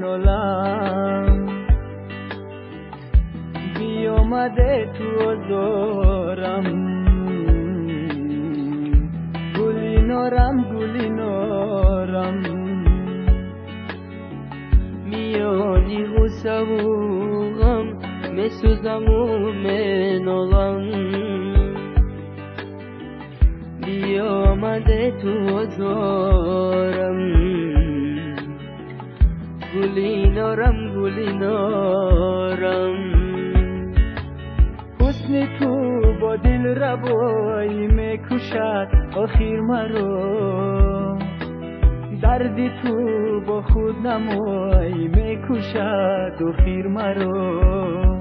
منولم بیامده تو زورم گلی نورم گلی نورم میانی غصه و غم میسوزم و منالم بیامده تو زارم گلی نارم گلی نارم حسن تو با دل ربایی میکشد آخر مرا درد تو با خود نمایی میکشد آخر مرا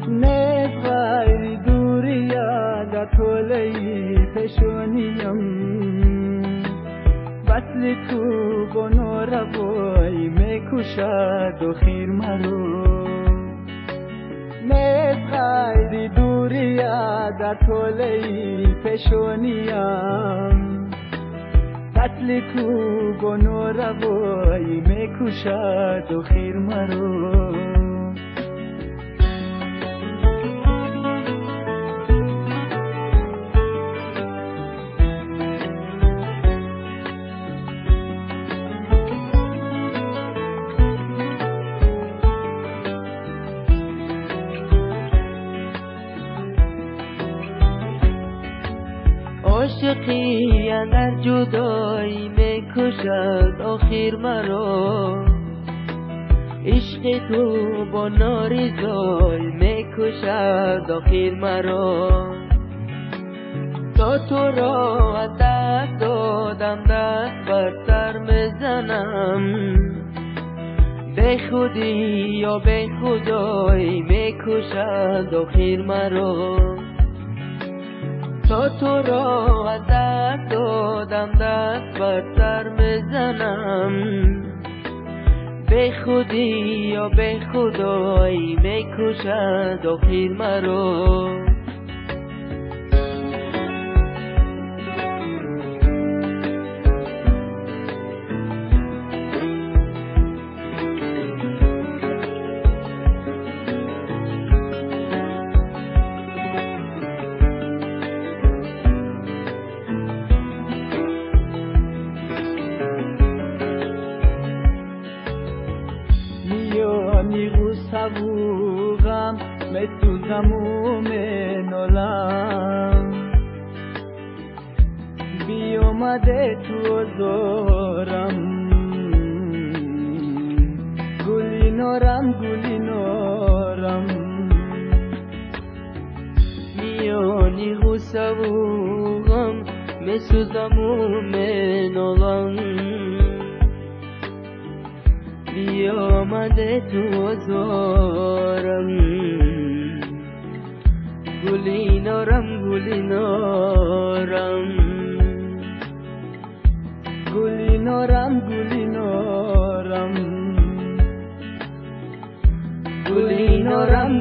نیست غیر دوری در طوله‌ی پیشانیم وصل تو با ناروایی میکشد آخر مرا نیست غیر دوری در طوله‌ی پیشانیم وصل تو با ناروایی میکشد آخر مرا عاشقی اندر جدایی میکشد آخر مرا عشق تو با نارضایی میکشد آخر مرا تا تو را از دست دادم دست بر سر میزنم به خودی یا به خدایی میکشد آخر مرا تا تو را از دست دادم دست بر سر میزنم به خودی یا به خدایی میکشد آخر مرا میانی غصه و غم میسوزم و منالم بیامده تو زارم گلی نارم گلی نارم میانی غصه و غم میسوزم و منالم بیامده تو زارم گلی نارم گلی نارم گلی نارم گلی نارم گلی نارم.